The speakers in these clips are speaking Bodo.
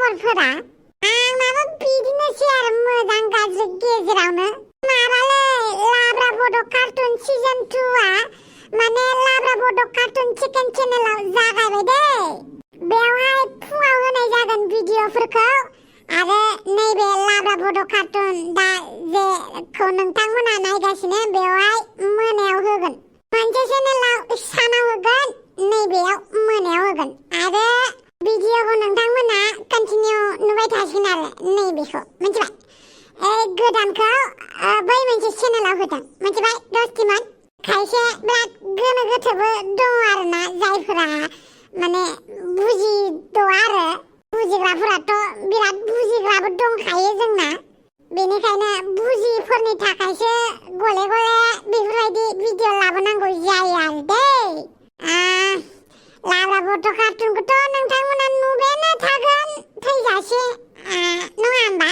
खबरफोरा आंनाबो बिदिनोसै आरो मोजां गाज्रि गेजेरावनो माबालै लाब्रा बड' कार्टुन सिजन 2आ माने लाब्रा बड' कार्टुन चिकेन चेनेलाव जागायबाय दै बेवहाय फुङाव होनाय जागोन भिडिअफोरखौ आरो नैबे लाब्रा बड' कार्टुन दा जेखौ नोंथांमोना नायगासिनो बेवहाय मोनायाव होगोन मोनसे चेनेलाव सानाव होगोन नैबेयाव मोनायाव होगोन आरो भिडिअखौ नोंथांमोना कन्टिनिउ नुबाय थासिगोन आरो नैबेखौ मिथिबाय गोदानखौ बै मोनसे चेनेलाव होदों मिथिबाय दस्तिमोन खायसे बिराद गोनो गोथोबो दङ आरोना जायफोरा माने बुजिद'आ आरो बुजिग्राफोराथ' बिराद बुजिग्राबो दंखायो जोंना बेनिखायनो बुजिफोरनि थाखायसो गले गले बेफोरबायदि भिडिअ लाबोनांगौ जायो आरो दै लाब्रा बड' कार्टुनखौथ' नोंथांमोना नुबायानो थागोन थैजासे नङा होमबा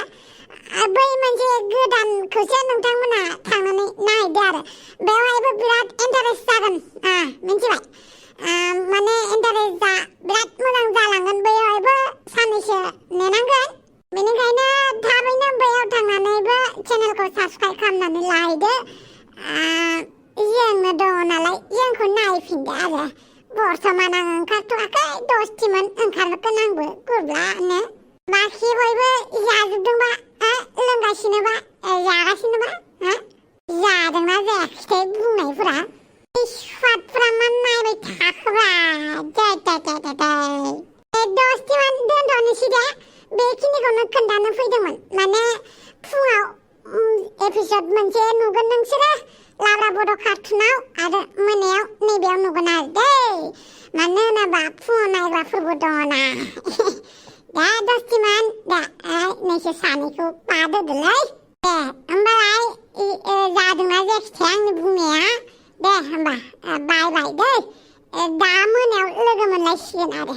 बै मोनसे गोदानखौसो नोंथांमोना थांनानै नायदो आरो बेवहायबो बिराद इन्टारेस्ट जागोन मिथिबाय माने इन्टारेस्टआ बिराद मोजां जालांगोन बैयावहायबो साननैसो नेनांगोन बेनिखायनो थाबैनो बैयाव थांनानैबो चेनेलखौ साबस्क्राइब खालामनानै लाहैदो जोंनो दङ नालाय जोंखौ नायफिनदो आरो बर्थमान आं ओंखारथ'वाखै दस्तिमोन ओंखारगोन आंबो गुरब्लानो बाखि बयबो जाजोबदोंबा लोंगासिनोबा जागासिनोबा जादोंना जायाखैथाय बुंनायफोरा स्वादफोरा मा नायबाय थाखोब्रा दस्तिमोन दोनथ'नोसै दे बेखिनिखौनो खोन्थानो फैदोंमोन माने फुङाव एपिसड मोनसे नुगोन नोंसोरो लाब्रा बड' कार्टुनाव आरो मोनायाव नैबेयाव नुगोन आरो दै मानो होनोबा फुङाव नायग्राफोरबो दङना दा दस्तिमोन दा नोंसोर सानैखौ बादोदोलै दे होमबालाय जादोंना जायाखैथाय आंनि बुंनाया दे होमबा बाय बाय दै दा मोनायाव लोगो मोनलायसिगोन आरो